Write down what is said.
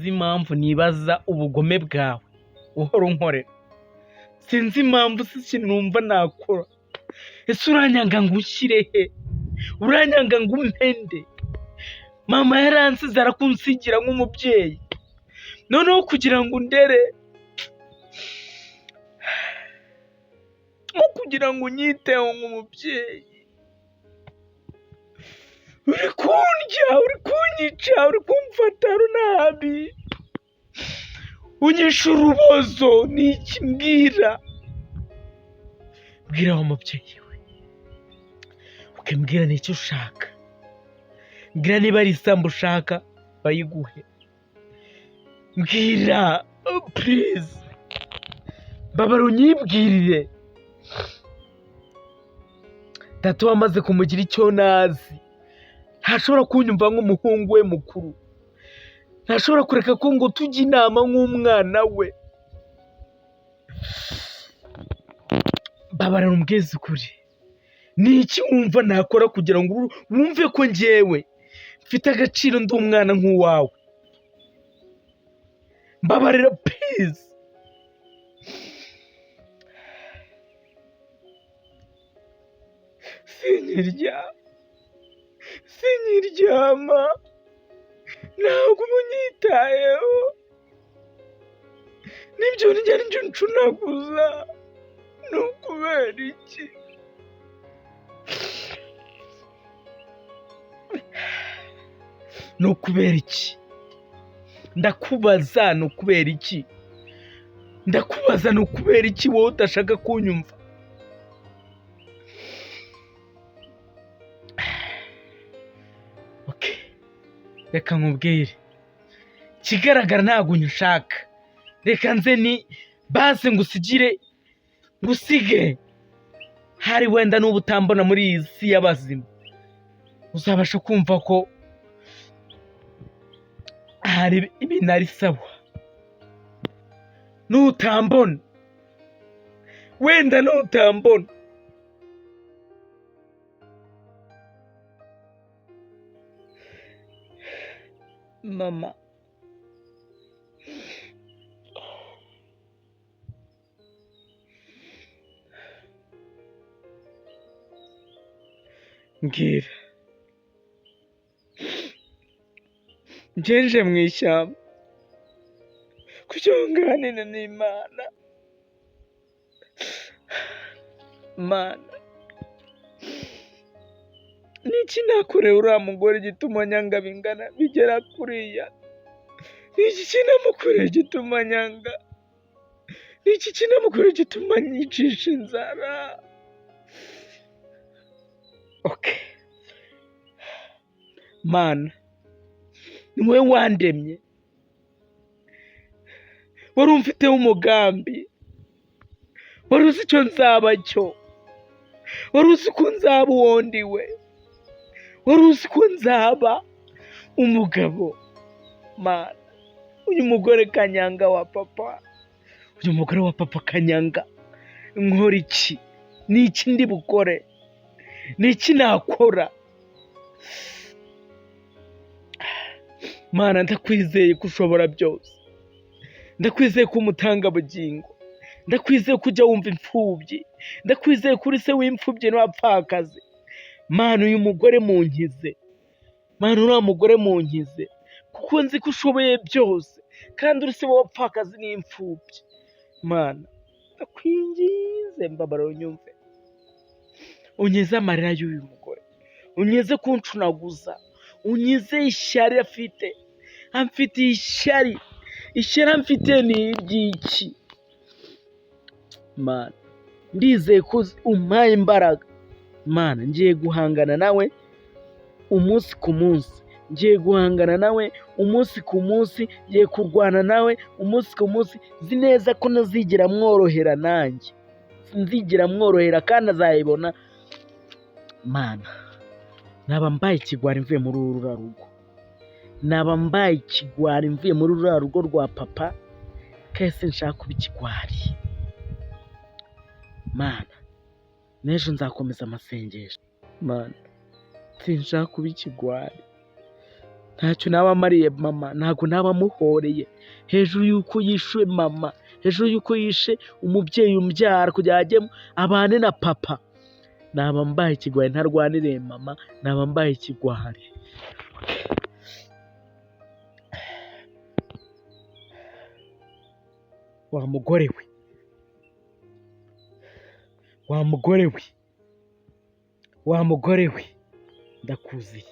Sinzi impamvu nibaza ubugome bwawe uhora unkorera. Sinzi impamvu, si ikintu numva nakora. Ese uranyanga ngo unshyire he? Uranyanga ngo umpende? Mama yaransize, arakunsigira nk'umubyeyi, noneho kugira ngo undere, nko kugira ngo unyiteho nk'umubyeyi, uri kundya, uri kunyica, uri kumfata nabi, unyishe urubozo. Ni iki? Mbwira, mbwira wa mubyeyi we. Ukambwira ni icyo ushaka, mbwira niba ari isambu ushaka bayiguhe, mbwira please, mbabara unyibwirire. Data wamaze kumugira icyo nazi, ntashobora kunyumva nk'umuhungu we mukuru, ntashobora kureka ko ngo tujye inama nk'umwana we. Mbabara umbwize ukuri, ni iki wumva nakora kugira ngo wumve ko njyewe mfite agaciro, ndi umwana nk'uwawe? Mbabarira please. Sinkirya, sinkiryama, ntabwo uba unyitayeho, nibyo ndya ndya uncunaguza, ni ukubera iki? Ni ukubera iki? Ndakubaza, ni ukubera iki? Ndakubaza, ni ukubera iki wowe udashaka kunyumva? Okay. Reka nkubwire, ikigaragara ntabwo unyushaka. Reka nze ni basi ngusigire, ngusige hari wenda n'ubu utambona muri iyi si y'abazima, uzabasha kumva ko hari ibintu ari sawa. Nutambona, wenda nutambona. Mama, mbwira, ngenje mu ishyamba kugira ngo nganire n'Imana. Mana, ni iki nakoreye uriya mugore gituma nyanga bingana bigera kuriya? Ni iki kinamukoreye gituma nyanga? Ni iki kinamukoreye gituma nyicisha inzara? Okay. Mana, ni wowe wandemye, wari umfiteho umugambi, wari uzi icyo nzaba cyo, wari uzi ko nzaba uwo ndi we, wari uzi ko nzaba umugabo. Mana, uyu mugore Kanyanga wa papa, uyu mugore wa papa Kanyanga, nkora iki? Ni iki ndi bukore? Ni iki nakora? Mana, ndakwizeye ko ushobora byose, ndakwizeye ko umutangabugingo, ndakwizeye ko ujya wumva imfubyi, ndakwizeye ko uri se w'imfubyi n'abapfakazi. Mana, uyu mugore munkize, Mana, uriya mugore munkize, kuko nzi ko ushoboye byose kandi uri se w'abapfakazi n'imfubyi. Mana, ndakwinginze, mbabara unyumve, unkize amarira y'uyu mugore, unkize kuncunaguza, unkize ishyari afite, amfitiye ishyari, ishyari amfitiye ni iry'iki? Mana, ndizeye ko umpaye imbaraga. Mana, ngiye guhangana nawe umunsi ku munsi, ngiye guhangana nawe umunsi ku munsi, ngiye kurwana nawe umunsi ku munsi, nzi neza ko ntazigera mworohera nanjye, sinzigera mworohera kandi azayibona. Mana, naba mbaye ikigwari mvuye muri ruriya rugo, naba mbaye ikigwari mvuye muri ruriya rugo rwa papa, kandi sinshaka kuba ikigwari. Mana, n'ejo nzakomeza amasengesho. Mana, sinshaka kuba ikigwari. Ntacyo naba amariye mama, ntabwo naba amuhoreye. Hejuru y'uko yishe mama, hejuru y'uko yishe umubyeyi umbyara kugira ngo ajye abane na papa, naba mbaye ikigwari ntarwaniriye mama, naba mbaye ikigwari. Wa mugore we, wa mugore we, wa mugore we, ndakuziye.